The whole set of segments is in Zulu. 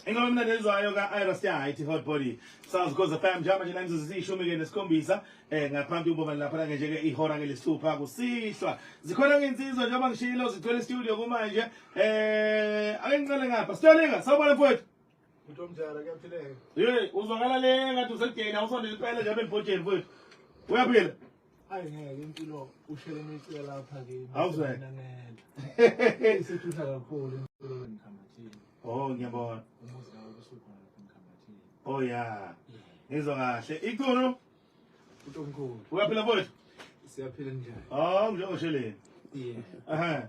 Ingoma emnandi ezwayo ka-Ira Star ithi Hot Body. Sounds Khoza FM njengoba nje namizuzu isishumi ke nesikhombisa ngaphambi kokuba lapha ke nje ke ihora ke lesithupha kusihlwa. Zikhona ke insizwa njengoba ngishilo zigcwele studio kumanje. Ake ngicele ngapha. Sterling, sawubona mfowethu. Umuntu omdala, kuyaphileka. Hey, uzwakala le ngathi usekudeni, awusondele impela nje abelibhotsheni mfowethu. Uyaphila? Hayi ngeke, impilo ushele imicela lapha ke. Awuzwe. Isithutha kakhulu impilo eMkhambathini. Oh, ngiyabona. Umuzi lawo usukhona lapha eMkhambathini. Oh yeah. Ngizwa kahle. Ikhulu, Umuntu omkhulu. Uyaphila mfowethu? Siyaphila, njani? Oh, njengosheleni. Yeah. Aha.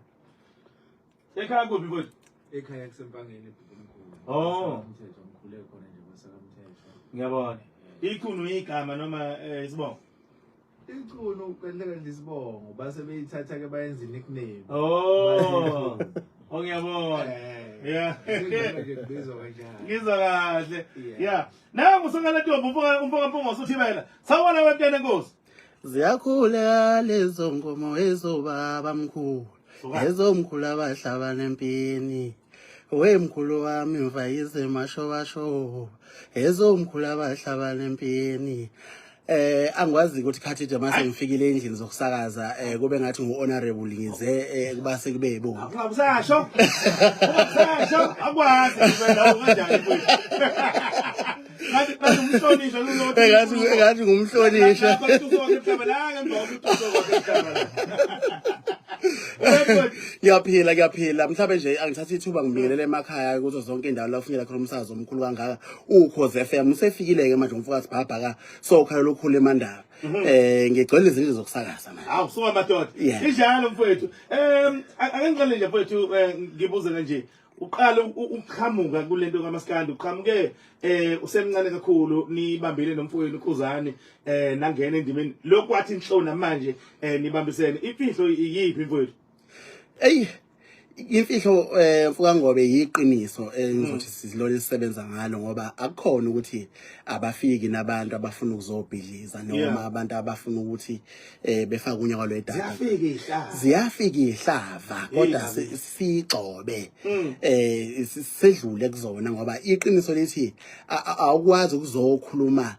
Ekhaya kuphi mfowethu? Ekhaya kuseMpangeni eBhubumkhulu. Oh. Mthetho ngikhule khona nje kwaSakamthetho. Ngiyabona. Ikhulu igama noma isibongo? Ichunu kahle kahle isibongo, base beyithatha ke bayenza nickname. Oh. Oh, ngiyabona. Yeah. Nje kubizwa kanjalo. Ngizwa kahle. Yeah. Yeah. Nangu usokala ntombi, umfoka Mpungo uthibela. Sawubona wemntwana enkosi. Ziyakhula lezo nkomo ezobaba mkhulu. Suka. Ezomkhulu abahlabana empini. Wemkhulu wami mvayize mashobashoba. Ezomkhulu abahlabana empini. Angikwazi ukuthi khathi mase ngifikile endlini zokusakaza kube ngathi ngu honorable ngize kuba sekube bo. Ungabusasho. Ungabusasho akwazi phela kanjani mfowethu. Ngathi umhlonishwa lulodwa. Engathi ngumhlonishwa. Lapha kusuka emhlaba la ngemva kokuthi emhlaba la. Wemfowethu. Ngiyaphila, ngiyaphila. Mhlawumbe nje angithatha ithuba ngibingelele emakhaya kuzo zonke indawo la ufinyela khona umsakazo omkhulu kangaka, Ukhozi FM. Usefikile ke manje umfokazi bhabha ka sokhala lokhulu emandaba. Ngigcwele izindlu zokusakaza manje. Hawu, suka madoda. Yeah. Injalo mfowethu. Ake ngiqale nje mfowethu, ngibuze kanje. Uqala ukuqhamuka kulento kaMaskandi, uqhamuke usemncane kakhulu, nibambile nomfowenu uKhuzani, nangena endimeni. Lokhu wathi inhlo namanje nibambisene. Imfihlo iyiphi mfowethu? Ey, imfihlo mfokaNgobe yiqiniso engizothi sizilole sisebenza ngalo, ngoba akukhona ukuthi abafiki nabantu abafuna ukuzobhidliza noma abantu abafuna ukuthi befake unyawo lwedaka. Ziyafika ihlaba. Ziyafika ihlava, kodwa Hey, sigxobe sedlule kuzona, ngoba iqiniso lithi awukwazi ukuzokhuluma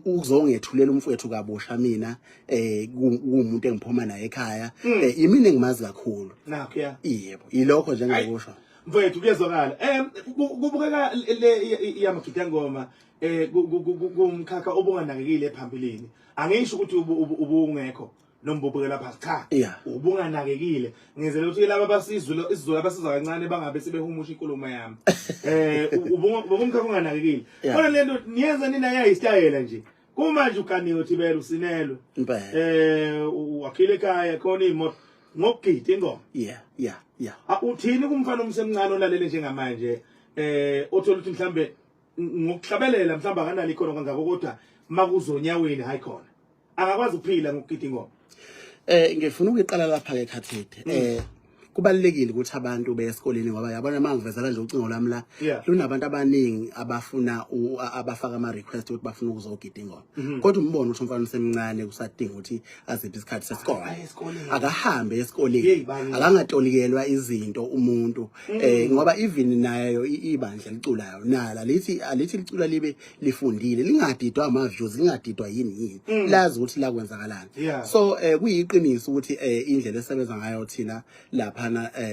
ukuzongethulela umfowethu kabusha mina kuwumuntu engiphuma naye ekhaya, imina engimazi kakhulu. Nakho ya. Yebo, yilokho nje engakusho. Mfowethu, kuyezwakala. Kubukeka le yamagidangoma kumkhakha obunganakekile phambilini. Angisho ukuthi ubungekho noma ubukela phansi, cha. Ubunganakekile. Ngizele ukuthi laba abasizwe isiZulu abasizwa kancane bangabe sebehumusha inkulumo yami. Ubungumkhakha onganakekile. Kodwa lento niyenza nina yayistayela nje. Kumanje uganiwe Thibela, usinelwe. Impela. Wakhile ekhaya khona imoto ngokugida ingoma. yeah. Ah, uthini kumfana omsemncane olalele njengamanje othola ukuthi mhlambe ngokuhlabelela mhlambe akanalo ikhono kangako, kodwa makuzonyaweni hayi khona akakwazi ukuphila ngokugida ingoma? Ngifuna ukuyiqala lapha ke Khathide. Kubalekile ukuthi abantu beye esikoleni, ngoba yabona uma ngivezela nje ucingo lwami la lunabantu abaningi abafuna abafaka ama request ukuthi bafuna ukuzogida ingoma, kodwa umbone ukuthi umfana usemncane, kusadinga ukuthi aziphi isikhathi sesikole. Aye esikoleni. Akahambe esikoleni. Yeyi, bani. Akangatolikelwa izinto umuntu, ngoba even nayo ibandla liculayo nala lithi alithi licula libe lifundile, lingadidwa ama views, lingadidwa yini yini, lazi ukuthi la kwenzakalani. So kuyiqiniso ukuthi indlela esebenza ngayo thina laphana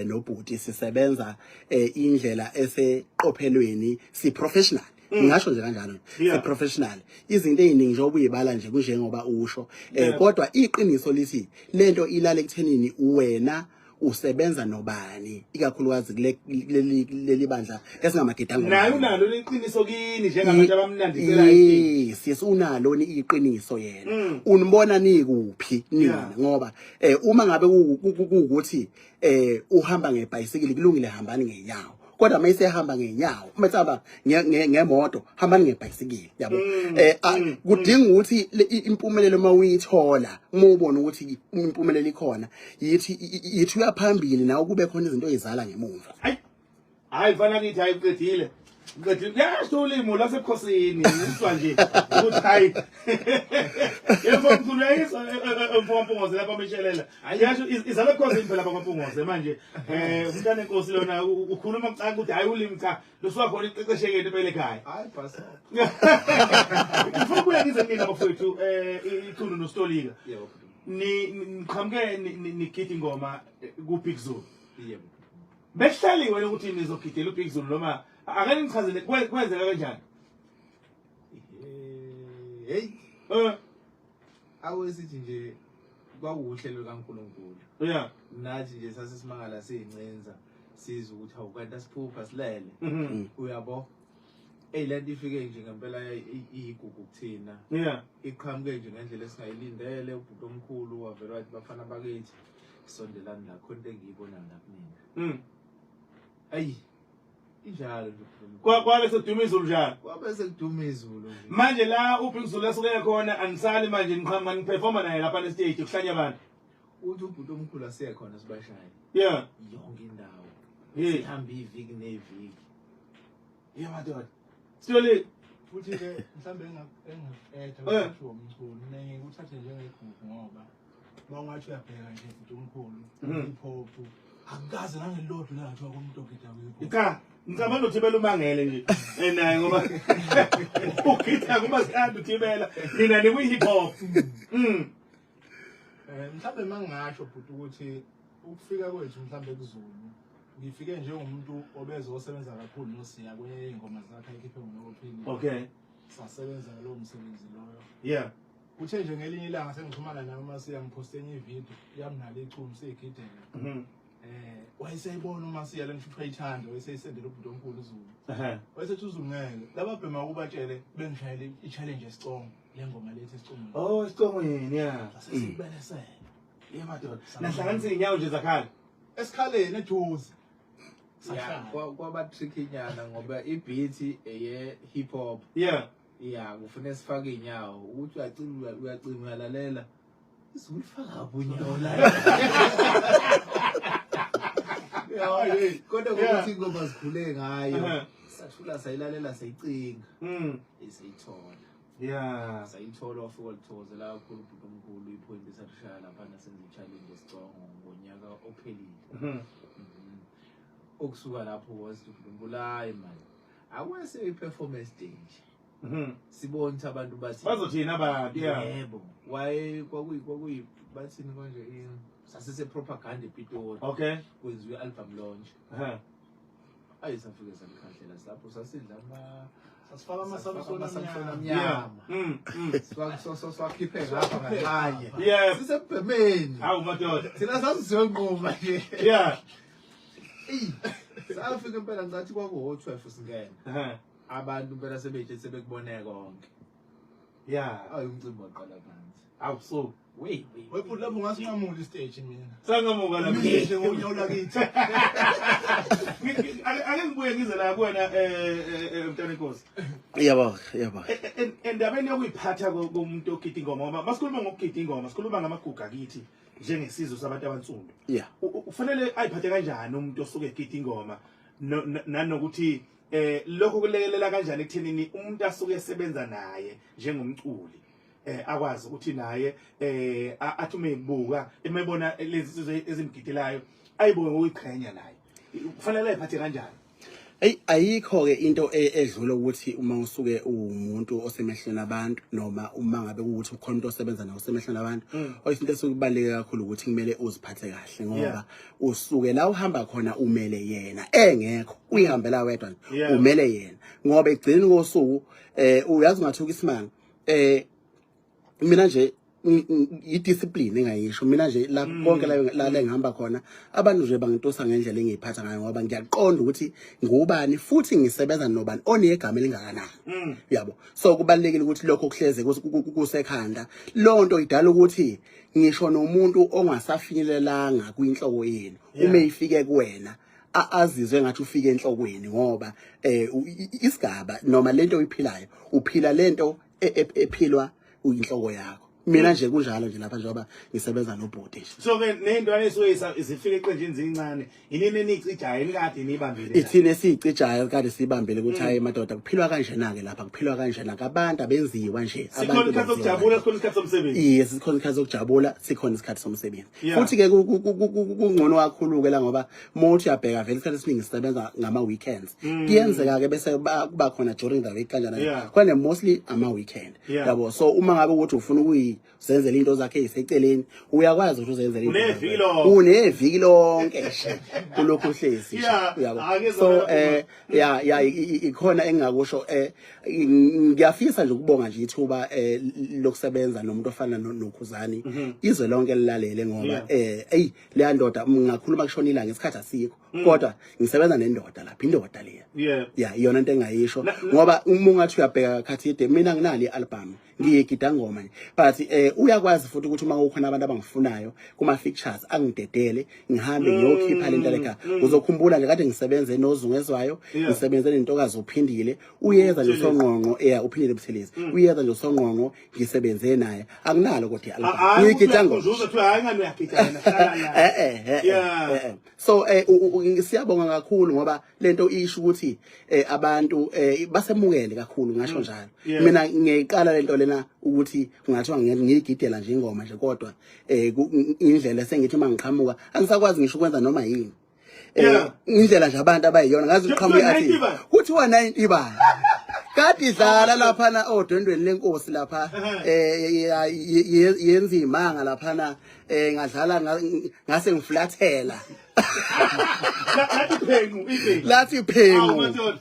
nobhuti sisebenza indlela eseqophelweni, si professional. Ngingasho nje kanjalo nje. Si-professional. Izinto ey'ningi njengoba uyibala nje kunjengoba usho. Kodwa iqiniso lithi lento ilale ekuthenini wena usebenza nobani ikakhulukazi kule leli bandla esingamagidangoma. Naye unalo iqiniso kini njengabantu abamnandisela isiteji. Yes, unalo ni iqiniso yena. Unibona nikuphi nina ngoba uma ngabe kuwukuthi uhamba ngebhayisikili kulungile hambani ngenyawo. Kodwa uma isehamba ngenyawo, uma esehamba ngemoto, hambani ngebhayisikili, yabo. Kudinga ukuthi impumelelo uma uyithola, uma ubona ukuthi impumelelo ikhona, yithi uyaphambili nawe kube khona izinto ezizala ngemuva. Hayi. Hayi mfana kithi hayi uqedile. Uqedile. Yasho ulimi lasebukhosini, uzwa nje ukuthi hayi. Yebo mkhulu uyayizwa mfowampungoze lapha mishelela. Yasho izala ebukhosini phela bakwaMpungose manje. Umntana enkosi lona ukhuluma kucaca ukuthi hayi ulimi cha lusuka khona iqeqeshekeni impela ekhaya. Hayi bhaso. Ngifuna ukubuya ngize mina bafowethu iChunu noStolika. Yebo. Ni niqhamuke nigida ingoma ku Big Zulu. Yebo. Bekuhlaliwe ukuthi nizogidela uBig Zulu noma ake ningichazele kwenzeka kanjani? Hey. Awesithi nje kwakuwuhlelo likaNkulunkulu. Nathi nje sasisimangala siyincenza sizwe ukuthi awu kanti asiphupha silele. Uyabo? Ey lento ifike nje ngempela iyigugu kuthina. Iqhamuke nje ngendlela esingayilindele ubhuti omkhulu wavela wathi bafana bakithi sondelani la khona into engiyibonayo la kunina. Ayi injalo nje ubhuti. Kwabe sekuduma izulu njalo. Kwabe sekuduma izulu nje. Manje la uBig Zulu esuke khona anisali manje niqhamuka niperforma naye lapha ne stage kuhlanya abantu. Uthi ubhuti omkhulu asiye khona sibashaye. Yonke indawo. Sihamba iviki neviki. Yeah madoda. Sithole futhi ke mhlambe engakuqeda ukuthi umculo mina ngikuthathe njengegugu ngoba mawungathi uyabheka nje futhi umkhulu hip hop akukaze nangelodwa langathiwa kumuntu ogida kwi-hip hop. Cha, ngicabanga uThibela umangele nje. Naye ngoba ugida kuba sithanda uThibela nina nikwi hip hop. Mhlambe mangasho bhuti ukuthi ukufika kwethu mhlambe kuZulu ngifike njengomuntu obezosebenza kakhulu noSiya kwenye ingoma zakhe ayikhiphe ngonokuphila. Okay. Sasebenza ngalowo msebenzi loyo. Kuthe nje ngelinye ilanga sengixhumana naye uMasiya ngiphoste enye ivideo yamnalo ichunu siyigidela. Wayeseyibona uMasiya lento futhi wayithanda wayeseyisendela ubhuti omkhulu uZulu. Wayesethi uZulu ngeke laba bhema ukubatshele bengishayele i-challenge esicongo le ngoma lethi esicongo. Oh esicongweni yeah. Sasesibelesela. Yeah madoda. Nahlanganisa inyawo nje zakhala. Esikhaleni eduze. Kwaba tricky nyana ngoba i-beat eye hip hop. Yeah, kufanele sifake inyawo ukuthi uyacima uyacima uyalalela. Izulifaka unyawo la. Kodwa ukuthi ingoma sikhule ngayo. Sathula sayilalela sayicinga. Isayithola. Sayithola wafika walithokozela kakhulu ubhuti omkhulu ipoint esashaya lapha nasenza i-challenge esicongo ngonyaka ophelile. Okusuka lapho wathi ubhuti omkhulu hayi man. Akwese i-performance day nje. Sibone ukuthi abantu bathi bazothina abantu. Yebo. Waye kwakuyi bathini konje sasise propaganda ePitori. Kwenziwe i-album launch. Ayi safike salikhahlela lapho sasidla ama sasifaka ama-Samson amnyama. Swakhiphe ngapha ngakanye. Sisebhemeni. Hawu madoda. Thina sasizonquma nje. Safika impela ngathi kwaku 12 singena. Abantu impela sebethe sebekubone konke. Ayi umcimbi waqala phansi. Awu so. Wey. Webhuti lapho ngasinqamula istage mina. Sanqamuka lapho. Nje ngonyawo lakithi. Ake ngibuye ngize la kuwena mntana inkosi. Yebo, yebo. Endabeni yokuyiphatha komuntu ogida ingoma ngoba masikhuluma ngokugida ingoma sikhuluma ngamagugu akithi njengesizwe sabantu abansundu. Ufanele ayiphathe kanjani umuntu osuke egida ingoma nanokuthi lokho kulekelela kanjani ekuthenini umuntu asuke esebenza naye njengomculi akwazi ukuthi naye athi uma ebuka emebona lezi sizwe ezimgidelayo ayibuke ngokuyiqhenya naye. Kufanele ayiphathe kanjani? Ey, ayikho ke into edlula ukuthi uma usuke uwumuntu osemehlweni abantu, noma uma ngabe kuwukuthi ukhona umuntu osebenza nawe osemehlweni abantu, oyisinto esuke kubaluleke kakhulu ukuthi kumele uziphathe kahle, ngoba usuke la uhamba khona umele yena, engekho uyihambela wedwa nje, umele yena, ngoba ekugcineni kosuku uyazi ungathuka isimanga. Mina nje i-discipline engayisho mina nje la konke la engihamba khona, abantu nje bangitusa ngendlela engiyiphatha ngayo, ngoba ngiyaqonda ukuthi ngubani futhi ngisebenza nobani onegama elingakanani, yabo. So kubalulekile ukuthi lokho kuhleze kusekhanda. Lonto idala ukuthi ngisho nomuntu ongasafinyelelanga kwinhloko yenu, uma ifike kuwena, azizwe ngathi ufike enhlokweni, ngoba isigaba noma lento oyiphilayo, uphila lento ephilwa uyinhloko yakho. Mina nje kunjalo nje lapha, njengoba ngisebenza nobhuti nje. So ke ney'ntwana ey'suke zifike eqenjini zincane, inini eniyicijayo enikade niyibambile? Ithina esiyicijayo kade siyibambile ukuthi hayi madoda, kuphilwa kanjena-ke lapha, kuphilwa kanjena abantu abenziwa nje. Sikhona isikhathi sokujabula, sikhona isikhathi somsebenzi. Iye, sikhona isikhathi sokujabula, sikhona isikhathi somsebenzi. Futhi-ke kungcono kakhulu-ke la, ngoba uma uthi uyabheka vele isikhathi esiningi sisebenza ngama-weekends. Kuyenzeka-ke bese kuba khona during the week kanjana, kodwa mostly ama-weekend, yabo. So uma ngabe ukuthi ufuna ukuyizenzela into zakhe ey'seceleni, uyakwazi ukuthi uzenzele into Uneviki zakho. Lonke. Uneviki lonke nje kulokhu uhlezi nje, uyabo. Ake So zona ya, ikhona engingakusho, ngiyafisa nje ukubonga nje ithuba lokusebenza nomuntu ofana noKhuzani, izwe lonke lilalele, ngoba ey, leya ndoda, ngingakhuluma kushona ilanga, isikhathi asikho, kodwa ngisebenza nendoda lapha, indoda leya. Ya, iyona into engayisho, ngoba uma ungathi uyabheka khathide, mina nginalo i-album, ngiyigida ngoma nje, but uyakwazi futhi ukuthi uma kukhona abantu abangifunayo kuma features, angidedele ngihambe ngiyokhipha lento lekha. Uzokhumbula nje kade ngisebenze noZungezwayo, ngisebenze nentokazi uphindile, uyeza nje Buthelezi. uSonqonqo, yeah, uphindile Buthelezi, uyeza nje uSonqonqo, ngisebenze naye, akunalo kodwa i-album, Hayi, ngiyigida ngoma. uyakhunjuzwa kuthiwa hayi ngani uyagida wena, hlala la. So siyabonga kakhulu, ngoba lento isho ukuthi abantu basemukele kakhulu, ngasho njalo. Mina ngiyayiqala lento lena ukuthi kungathiwa ngiyigidela nje ingoma nje, kodwa indlela sengithi uma ngiqhamuka angisakwazi ngisho ukwenza noma yini. Indlela nje abantu abayiyona ngazi Kuthiwa uqhamuka athi 90 bani? Kuthiwa 90 bani kade idlala laphana odwendweni lenkosi lapha, yenza imanga laphana, ngadlala ngase ngiflathela. Lathi phengu ibhengu. Lathi Awu, phengu. madoda.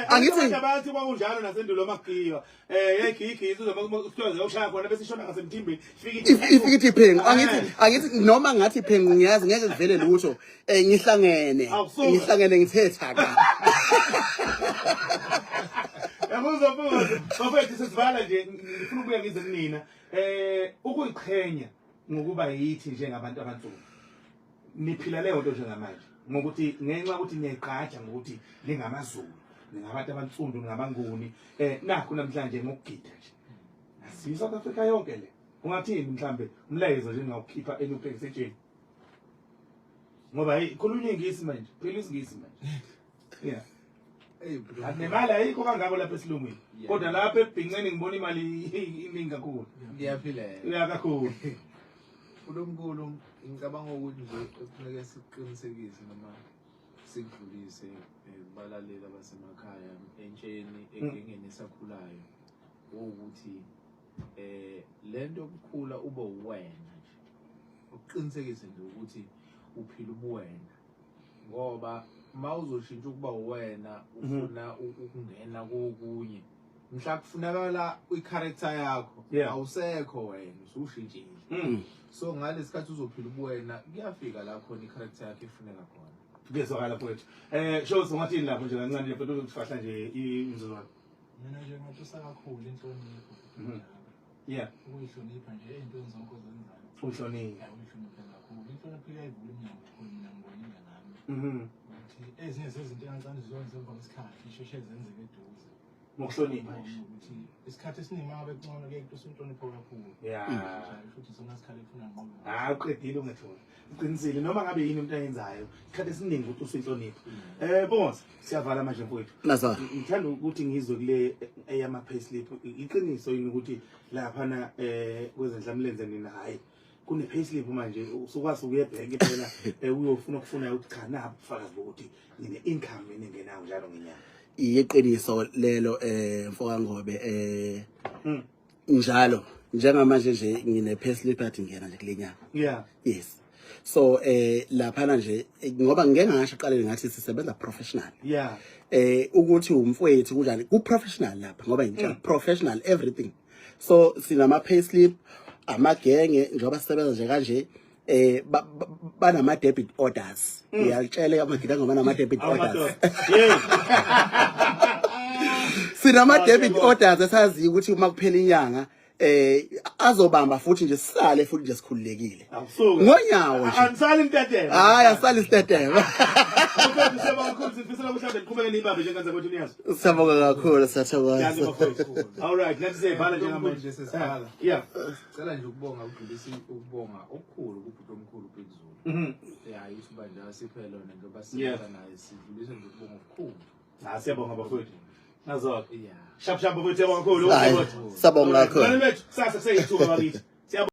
Abantu abathi kwakunjalo nasendulo makugiwa. Yayigigi izwe kuthiwa ziyoshaya khona bese ishona ngasemthimbeni. Ifike ithi Ifike ithi phengu. Angithi noma ngathi phengu, ngiyazi ngeke kuvele lutho, ngihlangene. Awusuka. Ngihlangene ngithe thaka. Yabuzwa mfowethu, bafethu, sesivala nje, ngifuna ukubuya ngize kunina. Ukuyiqhenya ngokuba yithi njengabantu abansundu. Niphila leyo nto njengamanje ngokuthi ngenxa ukuthi niyayigqaja ngokuthi ningamaZulu, ningabantu abansundu, ningabanguni. Nakho namhlanje ngokugida nje. Asiyi South Africa yonke le. Ungathini mhlambe umlayezo nje ngawukhipha enubhekisetsheni? Ngoba hey, khulunywa ingisi manje, phela isingisi manje. Yeah. Hey bro. Nemali ayikho kangako lapha esilungwini. Kodwa lapha ebhinceni ngibona imali iningi kakhulu. Ngiyaphila. Uya kakhulu. uNkulunkulu, ngicabanga ukuthi nje ekufuneka siqinisekise noma sikudlulise kubalaleli abasemakhaya, entsheni, egengeni esakhulayo, ukuthi lento yokukhula ube uwena nje, ukuqinisekise nje ukuthi uphila ubuwena, ngoba uma uzoshintsha ukuba uwena, ufuna ukungena kokunye, mhla kufunakala i-character yakho, awusekho wena, usushintshile. So ngalesikhathi uzophila ubuwena, kuyafika la khona i-character yakho ifuneka khona. Kuyezwakala mfowethu. Shows, ungathini lapho nje kancane nje mfowethu, uzofahla nje imizuzwana. Mina nje ngatusa kakhulu inhlonipho. Ukuyihlonipha nje ey'ntweni zonke ozenzayo. Uhloniphe. Uyihloniphe kakhulu. Inhlonipho iyayivula iminyango kakhulu, mina ngibonile ngami. Ukuthi ezinye zezinto engancane zizokwenza emva kwesikhathi isheshe zenzeke eduze. Ngokuhlonipha nje. Ngibona ukuthi isikhathi esiningi uma ngabe kungcono kuye kutusa inhlonipho kakhulu. Njalo futhi isona sikhathi ekufuna nqobe. Hayi, uqedile ungetholi. Uqinisile, noma ngabe yini umuntu ayenzayo, isikhathi esiningi ukuthi usinhlonipho. Bonga, siyavala manje mfowethu. Nazo. Ngithanda ukuthi ngizwe kule eyama payslip, iqiniso yini ukuthi laphana kwezenhlamlenze nina hayi. Kune payslip manje usukwazi ukuya ebhenki phela uyofuna okufunayo ukuthi cha nabo ubufakazi bokuthi ngine income mina engenayo njalo ngenyanga. Iyiqiniso lelo mfoka Ngobe njalo njengamanje nje ngine payslip athi ngena nje kule nyanga. Yes. So laphana nje ngoba ngike ngasho ekuqaleni ngathi sisebenza professional. Ukuthi umfowethu kunjani ku professional lapha ngoba ngitshela professional everything. So sinama payslip amagenge njengoba sisebenza nje kanje banama debit orders. Uyalitshela amagida ngoba nama debit orders. Amadoda. Hey. Sinama debit orders esaziyo ukuthi uma kuphela inyanga azobamba futhi nje sisale futhi nje sikhululekile. Awusuka. Ngonyawo nje. Anisali intetela. Hayi asali isitetema. Mfowethu siyabonga kakhulu sifisela ukuthi mhlawumbe niqhubeke niyibambe njengenza kwethu niyazi. Siyabonga kakhulu siyathokoza. Yazi bafowethu. All right, nathi siyayibhala njengamanje. Nje sesibhala. Yeah. Cela nje ukubonga udlulisa ukubonga okukhulu kubhuti omkhulu Big Zulu. Yeah, ithuba nje asiphe lona njengoba sisebenza naye sidlulisa nje ukubonga okukhulu. Ah, siyabonga bafowethu. Nazo. Yeah. Shap shap bafowethu siyabonga kakhulu. Hayi, siyabonga kakhulu. Manje bethu sasa seyithuba bakithi. Siyabonga.